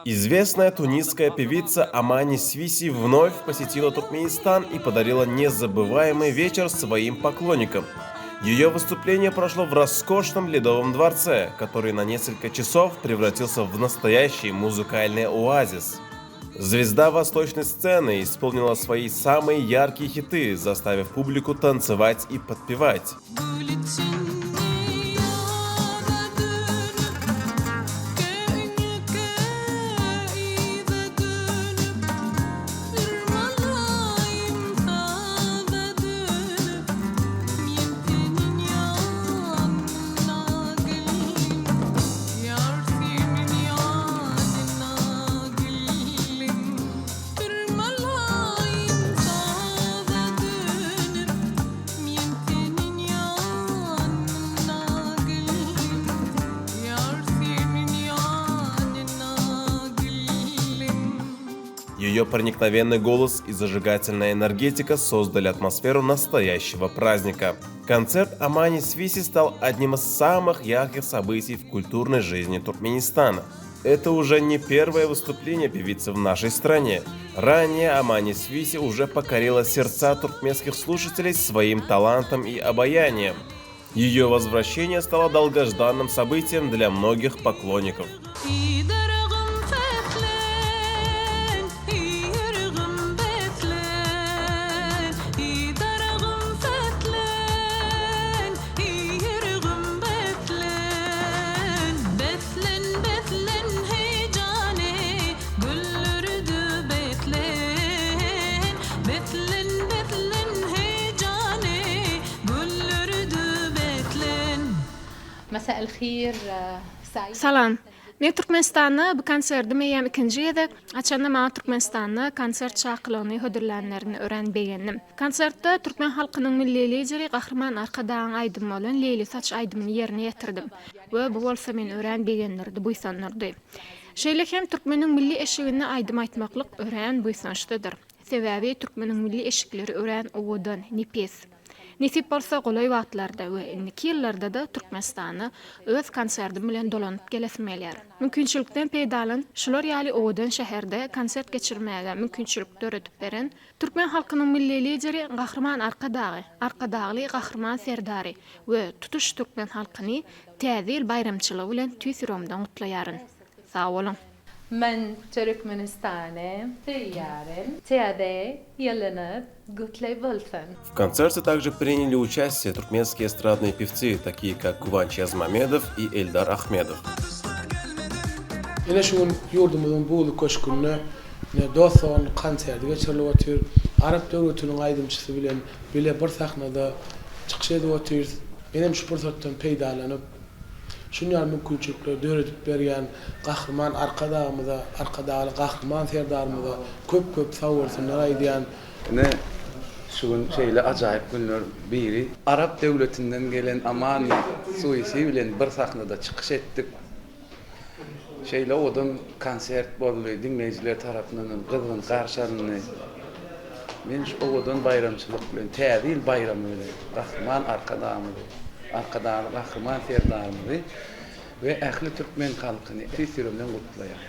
Известная тунисская певица Амани Свиси вновь посетила Туркменистан и подарила незабываемый вечер своим поклонникам. Ее выступление прошло в роскошном Ледовом дворце, который на несколько часов превратился в настоящий музыкальный оазис. Звезда восточной сцены исполнила свои самые яркие хиты, заставив публику танцевать и подпевать. Ее проникновенный голос и зажигательная энергетика создали атмосферу настоящего праздника. Концерт Амани Свиси стал одним из самых ярких событий в культурной жизни Туркменистана. Это уже не первое выступление певицы в нашей стране. Ранее Амани Свиси уже покорила сердца туркменских слушателей своим талантом и обаянием. Ее возвращение стало долгожданным событием для многих поклонников. Salam. Men Türkmenistanda bu konserdim eýýäm ikinji gezek. Haçanda maňa Türkmenistanda konsert çakylygyny hödürlänlerinde örän begendim. Konsertde türkmen halkynyň Milli Lideri Gahryman Arkadagyň aýdymy bolan Leýli saç aýdymyny ýerine ýetirdim we bu bolsa meni örän begendirdi, buýsandyrdy. Şeýle hem türkmeniň milli eşiginde aýdym aýtmaklyk örän buýsançlydyr. Sebäbi türkmeniň milli eşikleri örän owadan, nepis. Nesip bolsa golaý wagtlarda we indiki ýyllarda-da Türkmenistana öz konserdim bilen dolanyp gelesim gelýär. Mümkinçilikden peýdalanyp, şular ýaly owadan şäherde konsert geçirmäge mümkinçilik döredip beren türkmen halkynyň Milli Lideri Gahryman Arkadagy, Arkadagly Gahryman Serdary we tutuş türkmen halkyny Täze ýyl baýramçylygy bilen tüýs ýüregimden gutlaýaryn. Sag boluň! Men Türkmenistany söýýärin. Täze ýylyňyz gutly bolsun! В концерте также приняли участие туркменские эстрадные певцы, такие как Гуванч Язмамедов и Эльдар Ахмедов. Ine şu gün ýurdumyzyň Buzly köşgünde ine dost-doganlyk konserti geçirilip otyr. Arap döwletiniň aýdymçysy bilen bile bir sahnada çykyş edip otyrys. Menem şu pursatdan peýdalanyp, şuny ýaly mümkinçilikleri döredip berýän Gahryman Arkadagymyza, Arkadagly Gahryman Serdarymyza köp-köp sagbolsunlar aýdýan. Ine, şu gün şeýle ajaýyp günler biri. Arap döwletinden gelen Amani Suisi bilen bir sahnada çykyş etdik. Şeýle owadan konsert boldy, diňleýjiler tarapyndan hem gyzgyn garşy alyndy. Men şu owadan baýramçylyk bilen, Täze ýyl baýramy bilen Gahryman Arkadagymyzy, Arkadagly Gahryman Serdarymyzy we ähli türkmen halkyny tüýs ýüregimden gutlaýan.